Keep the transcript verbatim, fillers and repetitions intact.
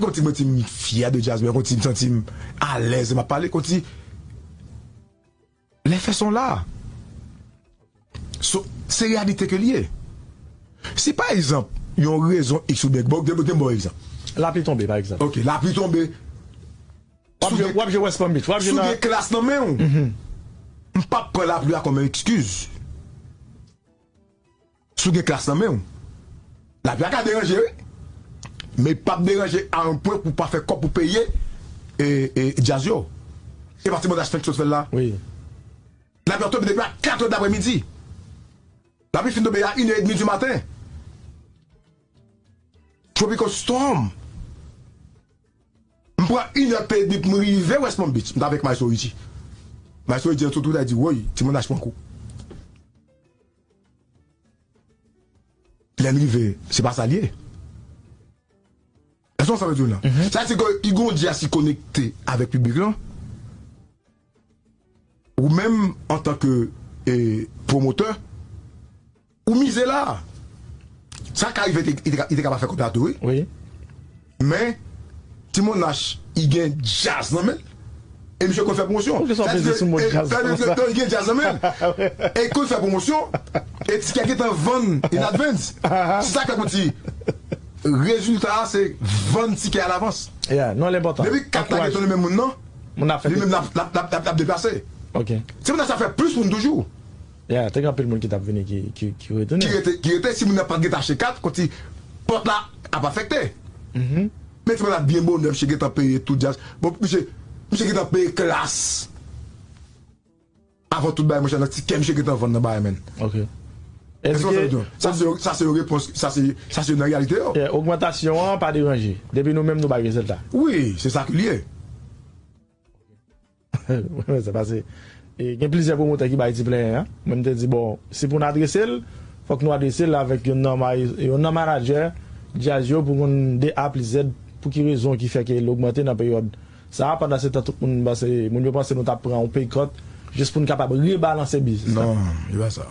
Konti mwen ti m fyè de djaz mwen, konti m santi m alèz lè m ap pale, konti lè fè son la. So, se reyalite ke l ye. Si pa egzanp, yon rezon X ou byen, bon, gen gen bon egzanp. Lapli tonbe, pa egzanp. Ok, lapli tonbe. W ap jwe West Palm Beach. W ap jwe nan. Si w gen klas nan men w, m p ap pran lapli a kòm yon ekskiz. Si w gen klas nan men w, lapli a ka deranje, wi. Men l p ap deranje a yon pwen pou w pa fè kòb pou peye e, e, djaz yo. E pa ti mannaj fenk sot fè l la. Wi. Lapli ap tonbe depi a kat è dapremidi. Lapli fin tonbe a inè edmi di maten. Tropical storm. M pran inè edmi pou m rive West Palm Beach. M t avèk Maestro Richie. Maestro Richie sot wout la di, woy, ti mannaj pran kou. Lè n rive, se pa sa l ye. Èske w sa vle di w la? Sa vle di ke i gon djaz ki konekte avèk piblik lan. Ou menm antanke e, pwomotè, ou mize la. Sa ka rive, li te ka pa fè kòb la tou, wi. Men, Ti Monnach, li gen djaz nan men l. E misye konn fè pwomosyon. Poukisa w peze sou mo djaz konsa? Li gen djaz nan men l. E li konn fè pwomosyon. E tikè gentan vann in advance. Se sa k fè pou di rezilta a se vann tikè alavans. Yeah, non, l enpòtan. Depi kat la gentan nan men moun nan, li menm l ap deplase. Ti Monnach sa fè plis moun toujou. Yeah, te gen anpil moun ki t ap vini ki, ki, ki retounen. Ki rete, ki rete, si moun nan pa t gentan achte kat, konti pòt la ap afekte. Men ti mannaj byen bonè, misye gentan peye tout djaz. Bon, misye, misye gentan peye klas. Avan tout bagay, monchè, nan tikè misye gentan vann nan bagay, menn. Ok. Èske sa se, sa se yon repons, sa se, sa se yon reyalite yo. Ogmantasyon an pa deranje. Depi nou menm nou bay rezilta. Wi, se sa ki l ye. Mwen sa pase. E, gen plizyè pwomotè ki bay ti plenyen an. Mwen m te di, bon, si pou n adrese l, fòk nou adrese l avèk yon nan, yon nan manadjè djaz yo pou konn de A plis Z pou ki rezon ki fè ke l ogmante nan peryòd sa a. Pandan se tan, tout moun panse, moun yo panse nou t ap pran yon pay cut jis pou n kapab rebalanse biznis la. Non, e pa sa.